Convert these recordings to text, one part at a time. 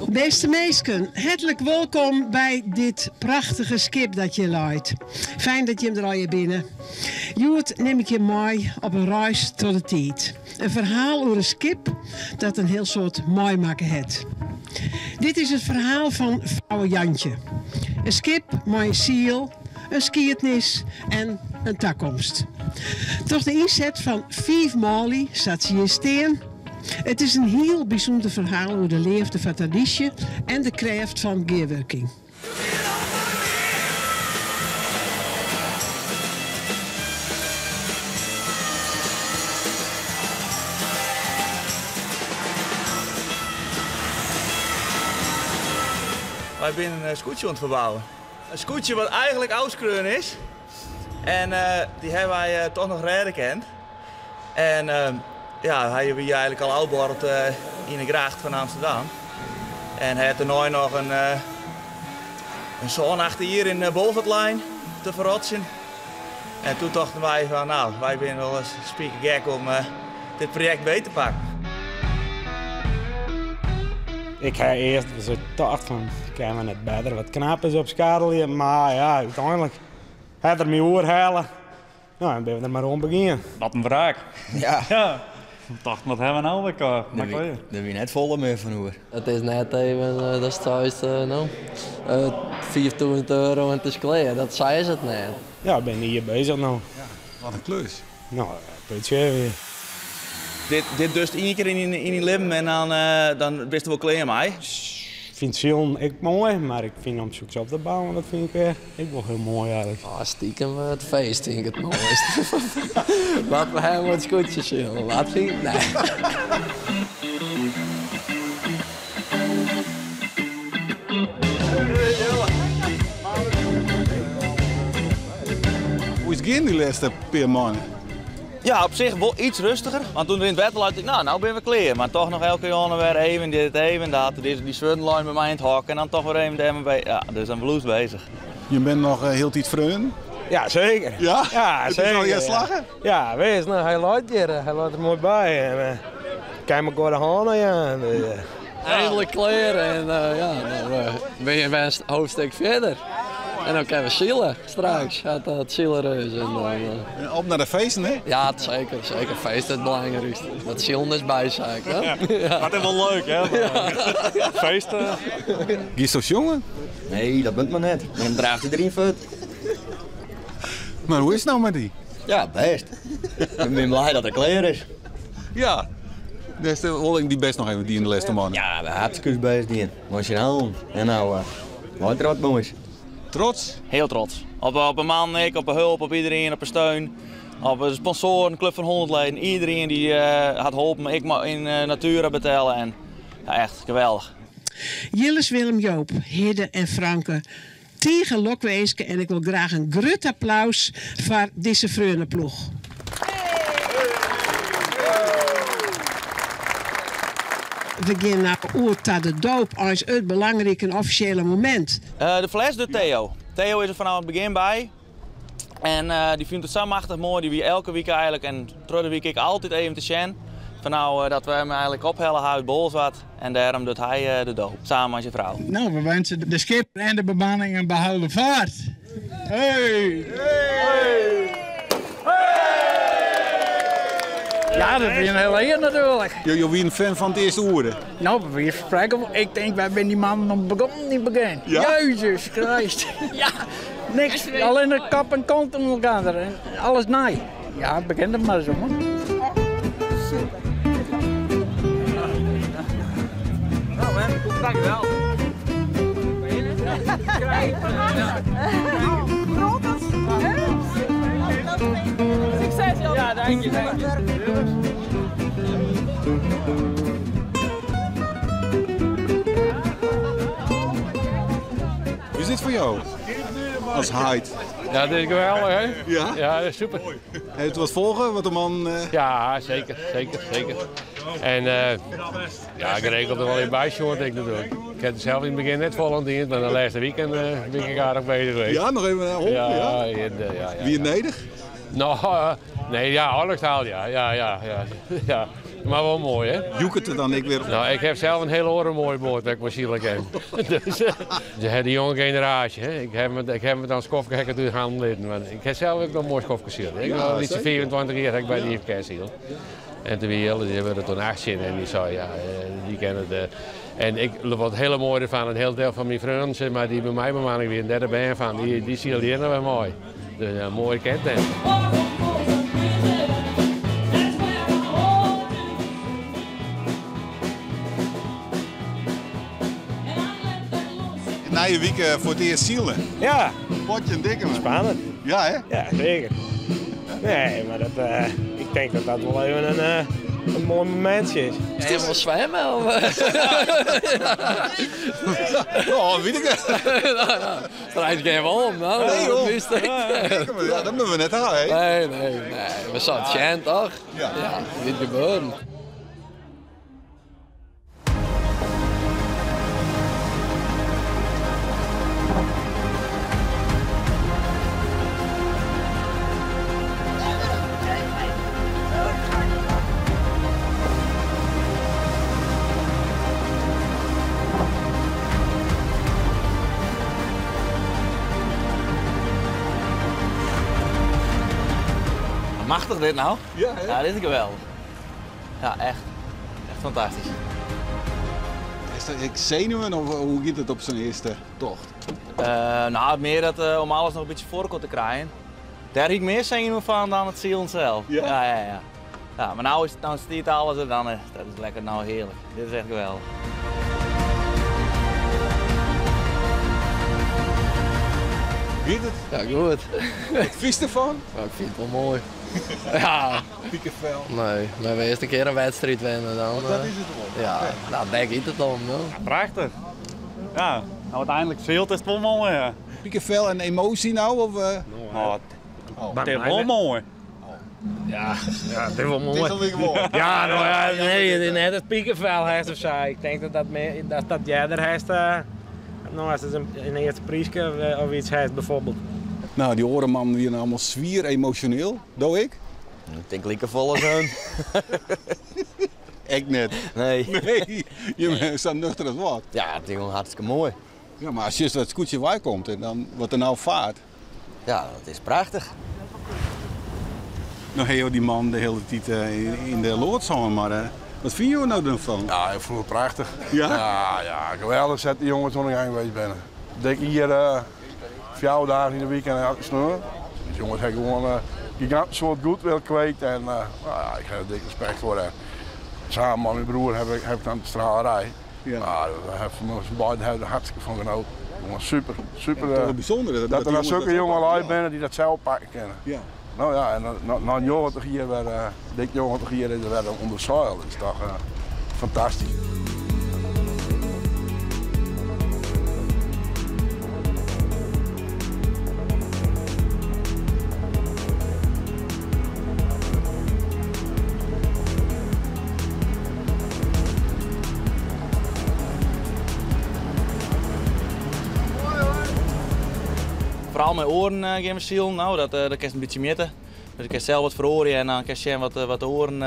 Bêste minsken, hertlik wolkom by dit prachtige skip dat hjir leit. Fijn dat jim der allegear binne. Hjoed nim ik jim mei op in reis troch de tiid. In ferhaal oer in skip dat in hiel soad meimakke hat. Dit is it ferhaal fan Vrouwe Jantje. In skip mei in siel, in skiednis en in takomst. Troch de ynset fan fiif manlju sa't se hjir stean. It is in hiel bysûnder ferhaal oer de leafde foar tradysje en de krêft fan gearwurking. Wy binne in skûtsje oan it ferbouwen. In skûtsje wat eigenlik ôfskreaun is. En dy hawwe wy toch noch rêde kind. En ja, hy wie eigenlik al ôfboard yn de gracht fan Amsterdam. En hy hat dêrnei noch in sân, acht jier yn Bolsward lein te ferrotsjen. En toen tochten wy fan, nou, wy binne wol ris spikergek om dit projekt beet te pakken. Ik ha earst dus tocht fan, kinne we net better wat knappers opskarrelje, mar ja, úteinlik hat er my oerhelle. Nou, dan binne we der mar oan begien. Wat in wraak. Ja. Ja. Tocht, wat hawwe we no wer Der wie, der wie net folle mear fan oer. It is net even dat seist no, 5000 euro en it is klear. Dat sa is it net. Ja, ik bin jier bezich no. Ja, wat in klus. No, putsje weer. Dit, dit dochst ien kear yn dyn libben en dan, dan bist der wol klear mei. Ik fyn silen ek moai, mar ik fyn om soks op te bouwen, dat fyn ik ek wol hiel moai eigenlik. Oh, stiekem it feest fyn ik it moaist. Wat we hawwe it skûtsje silen, wat fyn ik? Nee. Hoe is it gien dy lêste pear moannen? Ja, op sich wol iets rêstiger. Want doe't er yn it wetter lei, tocht ik, no, no binne we klear. Mar toch noch elke jûn wer even dit, even dat. Dy dy swurden leine by my yn it hok en dan toch wer even dêrmei by. Ja, dus dan bliuwst bezich. Je binne noch hieltyd freonen? Ja, seker. Ja? Ja, It is seker. allegear slagge? Ja, wis. No, hy leit hjir. Hy leit der moai by. En uh, kin mekoar de hân noch jaan. Dus, Eindelijk klear en ja, dan bin je wer in hoofdstuk fierder. En dan kinne we sile straks, as it siler is. En dan, En op nei de feesten, hè? ja, seker, seker. Feest is it belangrykste. Dat silen is bysaak. Hè? Ja. Dat is wol leuk, hè? Maar, feesten. Giest sjongen? Nee, dat moat mar net. Dan draaft iderien fuort. Mar hoe is it no mei dy? Ja, bêst. Ik bin blij dat er klear is. Ja, dus wol ik dy bêst noch even dien de lêste moanne. Ja, we hartstikke bêst dien. Mei syn allen. En no uh, leit der wat moais. Trots? Hiel trots. Op, op de man, ik, op de hulp, op iderien, op de steun. Op de sponsoaren, Club van 100 leden. Iderien dy't uh, hat holpen. Ik yn uh, natura betelle. En ja, echt geweldich. Jilles Willem Joop, Hidde en Franke, tige lokwinske en ik wol graach in grut applaus foar dizze freoneploech. We gean no oer ta de doop, eins it belangrike en offisjele momint. De fles docht Theo. Theo is der fanôf it begjin by. En dy fynt it sa machtich moai. Dy wie elke wike eigenlik en troch de wike ek altyd even te sjen. Fanôf dat we him eigenlik ophelle ha út Bolsward. En dêrom docht hy de doop, samen mei syn frou. No, we winskje de skipper en de bemanning in beholden vaart. Hey! Ja, dat wie in hiele ear natuerlik. Jo wienen fan fan it earste oere? No, wy sprekken, ik tink, wy binne dy mannen om begûn yn it begjin. Ja? Jezus Christ. Ja, niks, allinne kop en kont oan elkoar en alles nij. Ja, begjin der mar ris oan. Super. Nou, hè, dankjewel. Succes, Jan. Ja, dank je, dank je. Hoe is dit foar jo as heit? Ja, dit is geweldich, hè? Ja? Ja, dat is super. Hat it wat folge, wat de man... Ja, seker, seker, seker. En ja, geregeld der wol even by, sjocht ik natuerlik. Ik ha der sels yn it begjin net folle oan dien, mar de lêste wiken bin ik aardich bezich west. Ja, noch even holpen, ja? Ja, ja, ja. Wie it nedich? No, nee, ja, âlderlik taal, ja. Ja, ja, ja. ja. Maar wel mooi, hè? Joeket it dan ek wer? Nou, ik heb zelf een hele oare mooie boat waar ik mei sile kin. Dus, ze hebben de jonge generatie, hè? Ik heb me dan skofke hekken door de hand litten. Want ik heb zelf ook nog een mooi skofke zielen. Ik was iets 24 jaar heb ik bij de IFK ziel. En toen die die hebben er toen 18 en die zei, ja, die kennen het. En ik, wat hele mooie ervan, een heel deel van mijn vrienden, zeg maar, die bij mij bemanning weer een derde band van, die zien hier nou weer mooi. Dus ja, mooi kent hè. Nije week voor het eerst zielen. Ja. Potje en dikke man. Spannend. Ja, hè? Ja, zeker. Nee, maar ik denk dat dat wel even een mooi momentje is. Is het wel zwemmen? Of? Oh, weet ik het. Nou, ja. Straks geen wel om, nou. Nee, joh. Dat wist ik. Ja, dat moeten we net halen, hè? Nee, nee, nee. We zaten tjent, toch? Ja. Ja, niet gebeuren. Machtig dit nou? Ja, hè? Ja, dit is geweldig. Ja, echt. Echt fantastisch. Is dat ik zenuwen of hoe gaat het op zijn eerste tocht? Nou, meer dat, om alles nog een beetje voor elkaar te krijgen. Daar heb ik meer zenuwen van dan het zielen zelf. Ja? Ja, ja, ja. Ja, maar nou is het, nou stiert alles en dan is dat is lekker nou heerlijk. Dit is echt geweldig. Gaat het? Ja, goed. Wat vies ervan? Ja, ik vind het wel mooi. Ja. Piekenvel. Nee, we hebben eerst een keer een wedstrijd winnen dan. Oh, dat is het wel. Ja, Oké. nou, daar gaat het om. No. Ja, prachtig. Ja, nou, uiteindelijk zeelt is het wel mooi. Ja. Piekenvel en emotie nou? Of? Oh, Oh. het is wel mooi. Ja, ja, het is wel mooi. Het is alweer mooi. Ja, nou ja, nee, het is net het piekenvel heeft of zo. Ik denk dat dat, meer, dat, dat jij er heeft, nou, als het een eerste prijsje of iets heeft bijvoorbeeld. Nou, die orenman die allemaal zwier emotioneel. Doe ik? Ik denk lekker volle zoon. Ik net. Nee. Nee, je bent zo nuchter als wat. Ja, het is gewoon hartstikke mooi. Ja, maar als je dat scootje waai komt en dan wat er nou vaart. Ja, dat is prachtig. Nou, hey, joh, die man de hele tijd in de loods hangen, maar wat vind je nou dan van? Ja, ik vond het prachtig. Ja? Ja, ja, geweldig dat die jongens nog een geweest binnen. Ik denk hier 4 dagen in de week en elke snor. Die jongens hebben gewoon gigantisch soort goed wil kwijt en nou ja, ik heb er dik respect voor. En samen met mijn broer heb ik dan de stralerij. Ja. Nou, daar heb ik van beiden hebben er hartstikke van genoten. Jongens, super, super. Ja, toch wel bijzonder dat dat er die nou jongens zulke dat jonge zelf lui pakken, binnen die dat zelf pakken kunnen. Ja. Nou ja, en na 90 jaar werd, dik 90 jaar is er weer onder zeil. Dat is toch fantastisch. Vooral mijn oren gaan we zielen, nou, dat kan je een beetje meten. Dus ik kan zelf wat verhoren en dan kan je zien wat de oren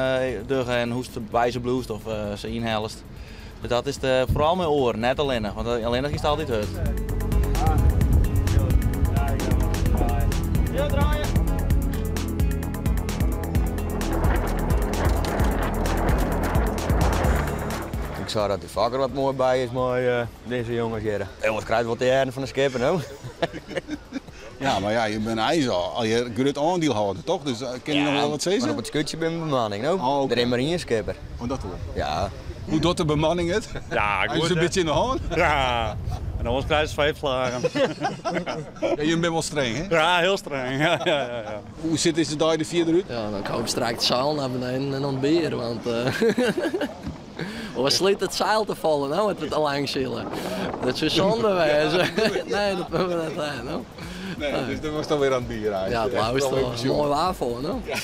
duggen en hoe ze wijze bloest of ze inhelst. Dus dat is vooral mijn oren, net alleen. Want alleen is het altijd hut. Ja, draaien! Ik zag dat de vakker wat mooi bij is, maar deze jongens hier. Jongens krijgt wat de jaren van de schipper, nou. Ja, maar ja, je bent ijzer al je groot aandeelhouder, toch? Dus kun je nog wel wat zeggen? Maar op het skutje ben ik bemanning, nou. Oh, oké. Er is maar één schipper. Oh, dat wel. Ja. Hoe doet de bemanning het? Ja, Hij goed, is een hè? beetje in de hand. Ja, en anders krijg je 5 slagen. Ja, je bent wel streng, hè? Ja, heel streng. Ja, ja, ja, ja. Hoe zit deze dag de vierde uur? Ja, dan koop ik straks het zeil naar beneden en ontbeer, want we sliet het zeil te vallen, nou, het het al lang zullen. Dat is zonde wezen. Nee, dat moeten we niet zijn, nou. Nee, dus dat was dan weer aan het bier eigenlijk. Ja, het Echt was wel weer toch pensioen. mooi waarvoor, nou. Ja.